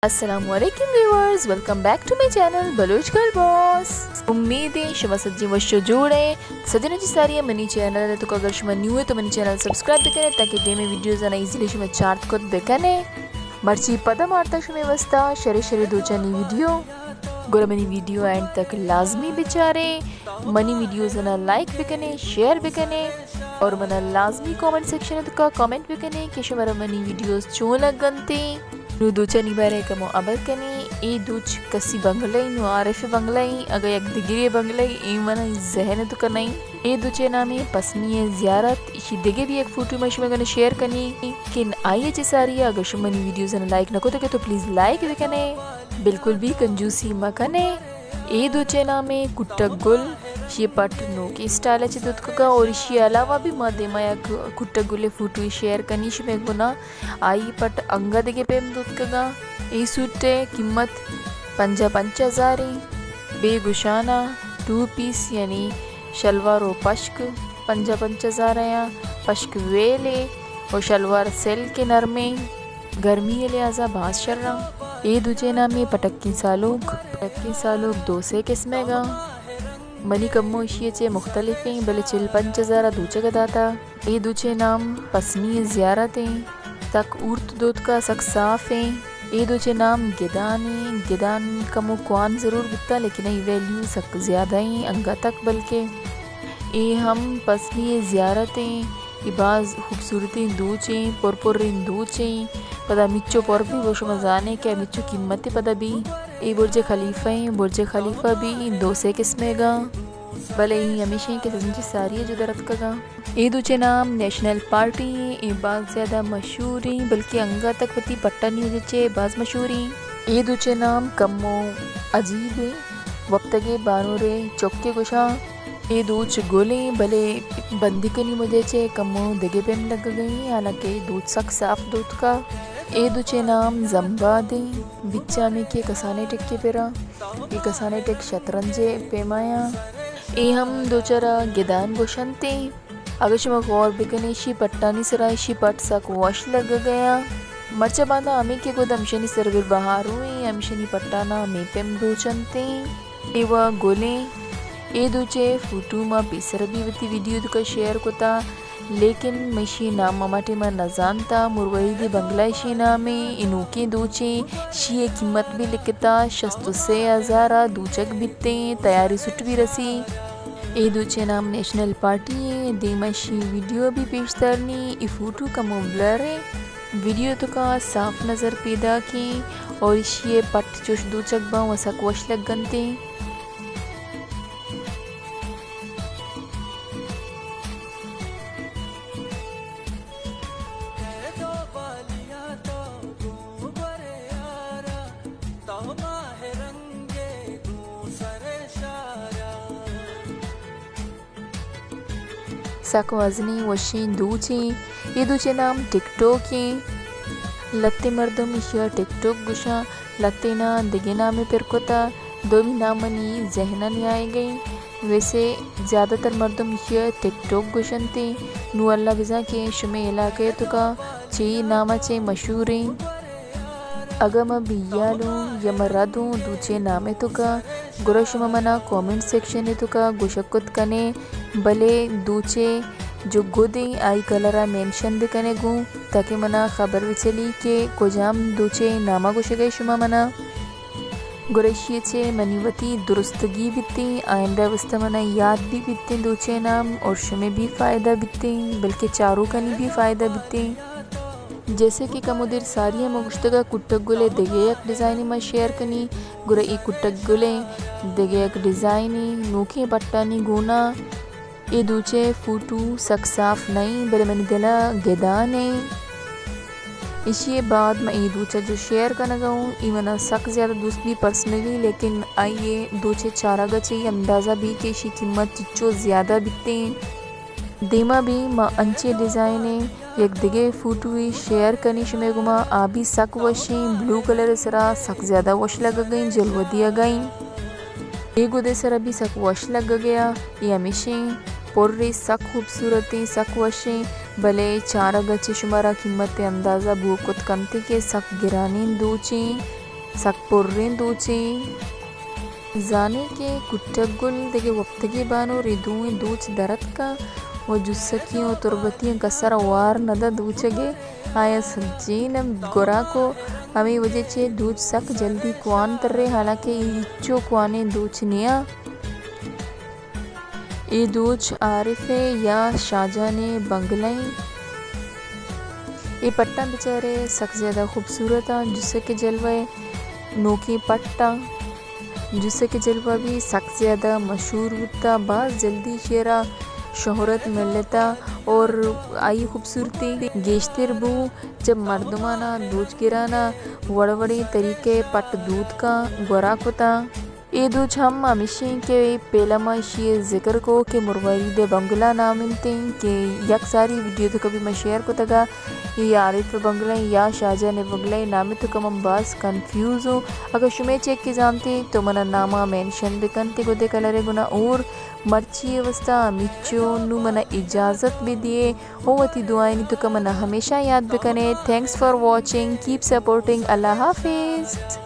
السلام علیکم viewers, welcome back to my channel Baloch girl boss. امید ایں شما سجیں وش و جوڑ ایں۔ سجنوں چہ ساری منی چینل ءِ توکا اگر شما نیو اے تو منی چینل سبسکرائب بکنے تاکہ دیمے ویڈیوز آنا ایزیلی شما چارت کت بکنے۔ مرچی پدا مارتا شمے واسطہ شرے شرے دوچانی ویڈیو۔ گڑا منی ویڈیو اینڈ تک لازمی بچارے، منی ویڈیوز آنا لائک بکنے، شیئر بکنے اور منا لازمی کمنٹ سیکشن ءِ توکا کمنٹ بکنے کہ شمارا منی ویڈیوز چون لگنتے۔ نوں دوچانی بارے کمو ہبر کنیں۔ اے دوچ کسی بنگلہ ایں، نوں عارف بنگلہ ایں، اگہ یک دگرے بنگلہ ایں، اے منا ذہن ءِ توکا نئیں۔ اے دوچے نام ایں پسنی زیارت۔ ایشی دگہ بھی یک فوٹو ما شمے گنے شیئر کنیں کہ آئی چہ ساری۔ اگر شما منی ویڈیوز آنا لائک نہ کتگے تو پلیز لائک بکنے، بالکل بھی کنجوسی مکنے۔ اے دوچے نام ایں کٹک گل۔ ایشی پٹ نوکیں اسٹائل ءَ چہ دوتکگا اور ایشی علاوہ بھی ما دیما یک کٹک گلے فوٹو شیئر کنیں شمے گنا۔ آئی پٹ انگا دگہ پیم دوتکگا۔ اے سوٹ ءِ قیمت پنجاہ پنچ ہزار ایں۔ بے گشانا ٹو پیس یعنی شلوار و پشک پنجاہ پنچ ہزار ایں، پشک ویل ایں و شلوار سلک نرمیں، گرمی ءِ لحاظا باز شراں۔ اے دوچے نام ایں پٹکیں سالوک۔ پٹکیں سالوک دو سے قسم ءَ گا۔ منی کمو ایشی چہ مختلف ایں، بلے چل پنچ ہزار ءَ دوچگ ءَ داتا۔ اے دوچے نام پسنی زیارت ایں، سک اورت دوتکا، سک صاف ایں۔ اے دوچے نام گدان ایں، گدان کمو کوان ضرور بوتا، لیکن ای ویلیو سک زیادہ ایں، انگا تک بلکہ۔ اے ہم پسنی زیارت ایں، ای باز خوبصورتیں دوچ ایں، پر پریں دوچ ایں۔ پدا مچو پر بھی وہ شما زانے کہ مچو قیمت پدا بھی۔ اے برج خلیفہ ایں، برج خلیفہ بھی دو سے قسم ءَ گا۔ بلے اے ہمیش ایں کہ سجن چہ ساری ءَ جدا رتکگاں۔ اے دوچے نام نیشنل پارٹی ایں، اے باز زیادہ مشہور ایں، بلکہ انگا تک وتی پٹانی وجہ چہ باز مشہور ایں۔ اے دوچے نام کمو عجیب ایں، وپتگے بانورے چکے گوشاں۔ اے دوچ گل ایں، بلے بندیکانی وجہ چہ کمو دگہ پیم لگگ ایں، حالانکہ اے دوچ سک صاف دوتکا۔ اے دوچے نام زمباد ایں، بچامی کے کسانے ٹکے پرا، اے کسانے ٹک شطرنج پیمایاں۔ اے ہم دوچارا گدان گوشنتے۔ اگہ شما غور بکنے، ایشی پٹانی سرا ایشی پٹ سک وش لگگ ءَ۔ مرچا باندا ہمے کہ گد ہمشانی سرا بر بہارو ایں، ہمشانی پٹانا ہمے پیم دوچنتے۔ اے وا گلیں۔ اے دوچے فوٹو ما پیسر بھی وتی ویڈیو توکا شیئر کتا، لیکن مشی نام ہما ٹیما نزانتا۔ مروحیدی بنگلہ ایشی نامیں، انوکیں دوچیں، شی قیمت بھی لکھتا، شست و سے ہزار ءَ دوچگ بیتیں، تیاری سٹ بھی رسی۔ اے دوچے نام نیشنل پارٹی ایں، دیما شی ویڈیو بھی پیش دارنی۔ ای فوٹو کمو بلر ایں، ویڈیو توکا صاف نظر پیداک ایں اور ایشی پٹ چوش دوچگ باں و سک وش لگنتیں۔ سک وزنیں وشیں دوچیں۔ اے دوچے نام ٹک ٹوک ایں۔ لتے مردم ایشیا ٹک ٹوک گوشاں، لتے نا دگہ نامے پر کتا، دومی نام منی ذہنا نیائیگیں۔ ویسے زیادہ تر مردم ایشیا ٹک ٹوک گوشنتیں۔ نو اللہ بزاں کہ شمے علاقہ توکا چے ناما چے مشہوریں۔ اگاں ما بیالوں یا ما ردوں دوچے نامے توکا، گڑا شما منا کمنٹ سیکشن توکا گوشگ کت کنے، بلے دوچے جو گدیں آئی کلرا مینشن بکنے گوں، تاکہ منا خبر بچلی کہ کجام دوچے ناما گوشگئے شما منا۔ گڑا ایشی چے منی وتی درستگی بیتیں، آئندہ واسطہ منا یاد بھی بیتیں دوچے نام اور شمے بھی فائدہ بیتیں، بلکہ چاروکانی بھی فائدہ بیتیں۔ جیسے کہ کمو دیر ساری ہم گوشتگا کٹک گلے دگہ یک ڈیزائنی ما شیئر کنی، گڑا ای کٹک گلے دگہ یک ڈیزائنی نوکیں پٹانی گونا۔ اے دوچے فوٹو سک صاف نئیں، بلے منی دلا گدان ایں۔ ایشی بعد من اے دوچا جو شیئر کنگا اوں، ای منا سک زیادہ دوست بی پرسنلی، لیکن آئیے دوچے چارگا چے اندازہ بی کہ ایشی قیمت چچو زیادہ بیتیں۔ دیما بھی ما انچیں ڈیزائنیں یک دگہ فوٹوے شیئر کنی شمے گوما، آ بھی سک وشیں، بلو کلر سرا سک زیادہ وش لگگئیں، جلوہ دیگئیں۔ اے گدے سرا بھی سک وش لگگیا، اے ہمیشیں پرے سک خوبصورتیں، سک وشیں، بلے چارگا چے شمارا قیمت اندازہ بوگ کت کنتے کہ سک گرانیں دوچیں۔ سک پریں دوچیں۔ زانے کہ کٹک گل دگہ وپتگی بانور اے دوئیں دوچ درتکاں و جسکیاں و تربتیاں کسر وار ندا دوچگے۔ آیا سجین گورا کو، ہمیں وجہ چے دوچ سک جلدی کوان ترے، حالانکہ اے ہچو کوانیں دوچ نیا۔ اے دوچ عارف ء یا شاہجان ء بنگلہ ایں۔ اے پٹاں بچارے سک زیادہ خوبصورت آں، جسک ء جلوہ ء نوکیں پٹاں۔ جسک ء جلوہ بھی سک زیادہ مشہور بوتا، باز جلدی شیرا شہرت ملتا اور آئی خوبصورتی گیشتر بو جب مردمانا دوچگرانا وڑ وڑیں طریقے پٹ دوتکاں گورا کتاں۔ اے دوچ ہم ہمیشیں کہ اے پیلم ء ایشی ء ذکر کو کہ مروارید ء بنگلہ نام انتیں کہ یک ساری ویڈیو تو کبھی من شیئر کتگا، اے عارف ء بنگلہ یا شاہجان ء بنگلہ ء نام تو کم باز کنفیوز ہوں۔ اگر شمے چیک کے زانتے تو منا ناما مینشن بکنتے گدے کلر گنا اور مرچی واسطہ ہمیچو نو منا اجازت بدیے۔ ہو وتی دعائیں تو کم منا ہمیشہ یاد بکنے۔ Thanks for watching, keep supporting. اللہ حافظ۔